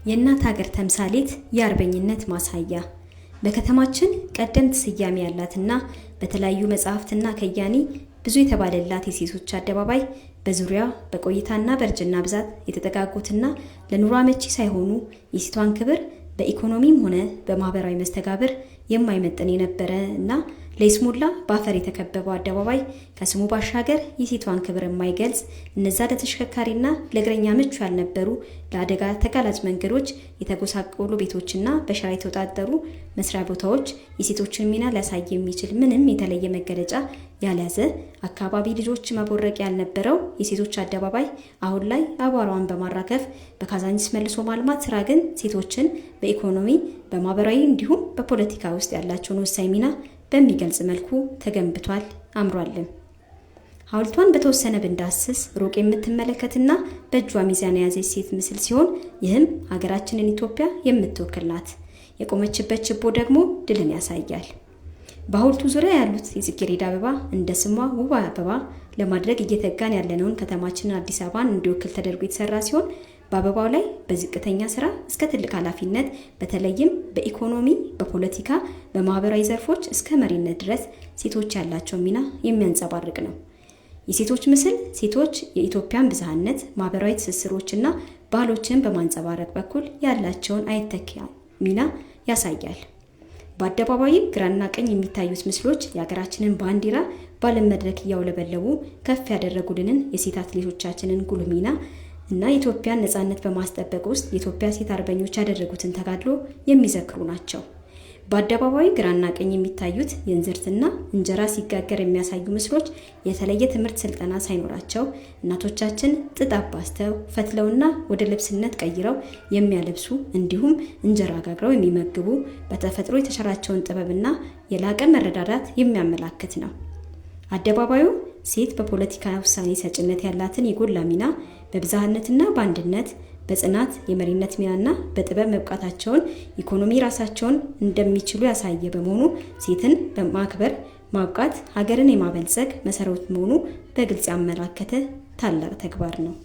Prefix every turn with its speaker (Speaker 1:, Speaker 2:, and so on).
Speaker 1: የእናት ሀገር ተምሳሌት፣ የአርበኝነት ማሳያ፣ በከተማችን ቀደምት ስያሜ ያላትና በተለያዩ መጽሐፍትና ከያኒ ብዙ የተባለላት የሴቶች አደባባይ በዙሪያ በቆይታና በእርጅና ብዛት የተጠጋጉትና ለኑሮ አመቺ ሳይሆኑ የሴቷን ክብር በኢኮኖሚም ሆነ በማህበራዊ መስተጋብር የማይመጥን የነበረ እና ለይስሙላ በአፈር የተከበበው አደባባይ ከስሙ ባሻገር የሴቷን ክብር የማይገልጽ፣ እነዛ ለተሽከርካሪና ለእግረኛ ምቹ ያልነበሩ ለአደጋ ተጋላጭ መንገዶች፣ የተጎሳቆሉ ቤቶችና በሸራ የተወጣጠሩ መስሪያ ቦታዎች፣ የሴቶችን ሚና ሊያሳይ የሚችል ምንም የተለየ መገለጫ ያልያዘ አካባቢ፣ ልጆች መቦረቅ ያልነበረው የሴቶች አደባባይ አሁን ላይ አቧራዋን በማራገፍ በካዛንቺስ መልሶ ማልማት ስራ ግን ሴቶችን በኢኮኖሚ፣ በማህበራዊ እንዲሁም በፖለቲካ ውስጥ ያላቸውን ወሳኝ ሚና በሚገልጽ መልኩ ተገንብቷል፣ አምሯልም። ሐውልቷን በተወሰነ ብንዳስስ ሩቅ የምትመለከትና በእጇ ሚዛን የያዘች ሴት ምስል ሲሆን ይህም ሀገራችንን ኢትዮጵያ የምትወክል ናት። የቆመችበት ችቦ ደግሞ ድልን ያሳያል። በሐውልቱ ዙሪያ ያሉት የጽጌረዳ አበባ እንደ ስሟ ውብ አበባ ለማድረግ እየተጋን ያለነውን ከተማችንን አዲስ አበባን እንዲወክል ተደርጎ የተሰራ ሲሆን በአበባው ላይ በዝቅተኛ ስራ እስከ ትልቅ ኃላፊነት በተለይም በኢኮኖሚ፣ በፖለቲካ፣ በማህበራዊ ዘርፎች እስከ መሪነት ድረስ ሴቶች ያላቸው ሚና የሚያንጸባርቅ ነው። የሴቶች ምስል ሴቶች የኢትዮጵያን ብዝሃነት፣ ማህበራዊ ትስስሮችና ባህሎችን በማንጸባረቅ በኩል ያላቸውን አይተኪ ሚና ያሳያል። በአደባባዩ ግራና ቀኝ የሚታዩት ምስሎች የሀገራችንን ባንዲራ በዓለም መድረክ እያውለበለቡ ከፍ ያደረጉልንን የሴት አትሌቶቻችንን ጉልህ ሚና እና የኢትዮጵያን ነጻነት በማስጠበቅ ውስጥ የኢትዮጵያ ሴት አርበኞች ያደረጉትን ተጋድሎ የሚዘክሩ ናቸው። በአደባባዩ ግራና ቀኝ የሚታዩት የእንዝርትና እንጀራ ሲጋገር የሚያሳዩ ምስሎች የተለየ ትምህርት ስልጠና ሳይኖራቸው እናቶቻችን ጥጥ አባዝተው ፈትለውና ወደ ልብስነት ቀይረው የሚያለብሱ እንዲሁም እንጀራ ጋግረው የሚመግቡ በተፈጥሮ የተቸራቸውን ጥበብና የላቀ መረዳዳት የሚያመላክት ነው። አደባባዩ ሴት በፖለቲካ ውሳኔ ሰጭነት ያላትን የጎላ ሚና፣ በብዝሃነትና በአንድነት በጽናት የመሪነት ሚናና በጥበብ መብቃታቸውን፣ ኢኮኖሚ ራሳቸውን እንደሚችሉ ያሳየ በመሆኑ ሴትን በማክበር ማብቃት ሀገርን የማበልጸግ መሰረት መሆኑ በግልጽ ያመላከተ ታላቅ ተግባር ነው።